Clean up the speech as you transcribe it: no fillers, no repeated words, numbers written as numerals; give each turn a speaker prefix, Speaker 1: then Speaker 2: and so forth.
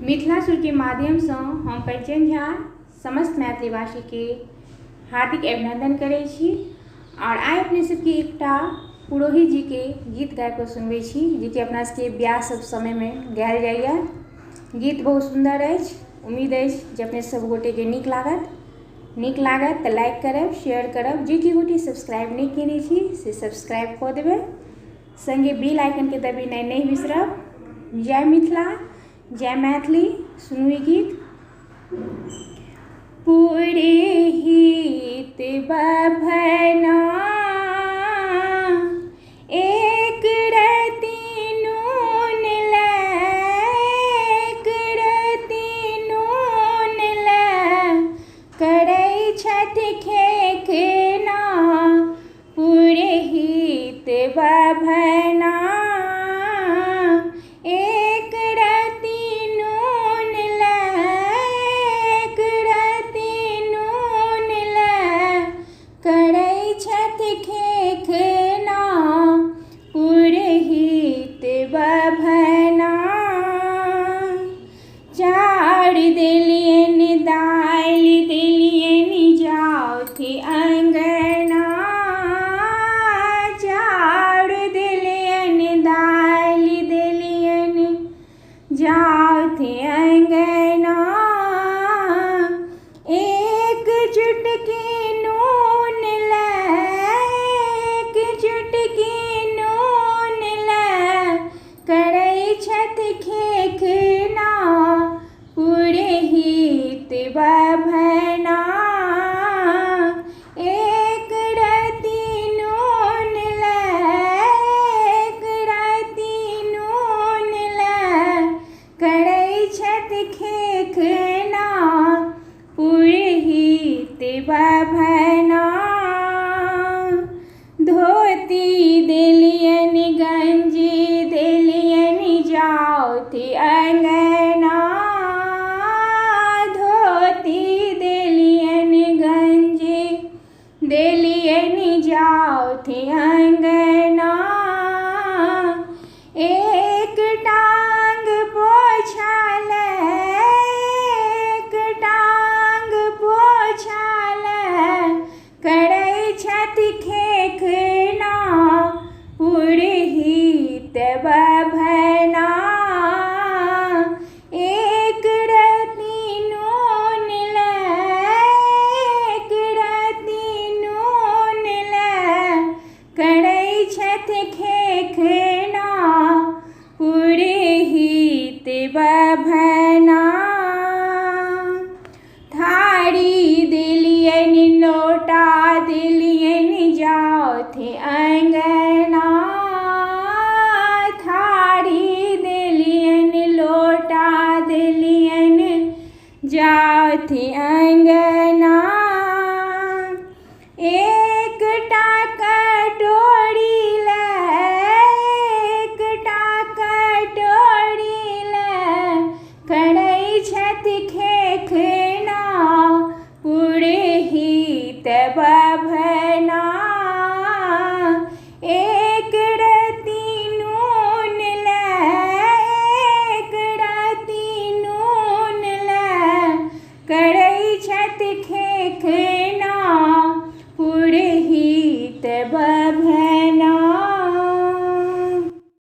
Speaker 1: मिथिला सुरके माध्यमसँ हम परिचय झा समस्त मैथिली भाषीके हार्दिक अभिनन्दन करै छी। आओर आइ अपने सबके एकटा पुरोहित जीके गीत गाबिकऽ सुनबै छी, जेकि अपना सबके बियाह सब समयमे गायल जाइए। गीत बहुत सुन्दर अछि, उम्मीद अछि जे अपने सब गोटेके नीक लागत। नीक लागत तऽ लाइक करब, शेयर करब। जे केओ गोटे सब्सक्राइब नहि कयने छी से सब्सक्राइब कऽ देबै, सङ्गे बेल आइकनके दबेनाइ नहि बिसरब। जय मिथिला, जय मैथिली। सुनू ई गीत। पुरहित बभना एक रति नून लै, एक रति नून लै करै छथि खेखना। पुरहित बभना एक रति नून लै, एक रति नून लै करै छथि खेखना। पुरहित बभना चाउर देलियनि, दालि देलियनि, जाउथि अङ्गना। चाउर देलियनि, दालि देलियनि, जाउथि अङ्गना। एक चुटकी नून लै, एक चुटकी नून लै करै छथि खेखना। पुरहित बभना एक रति नून लै, एक रति नून लै करै छथि खेखना। पुरहित बभना धोती देलियनि, गंजी देलियनि, जाउथि अङ्गना। धोती देलियनि, गंजी देलियनि, जाउथि अङ्गना। एक टांग पोछा लै, एक टांग पोछा लै करै छथि खेखना। पुरहित बभना एक रति नून लै, एक रति नून लै करै छथि खेखना। पुरहित बभना।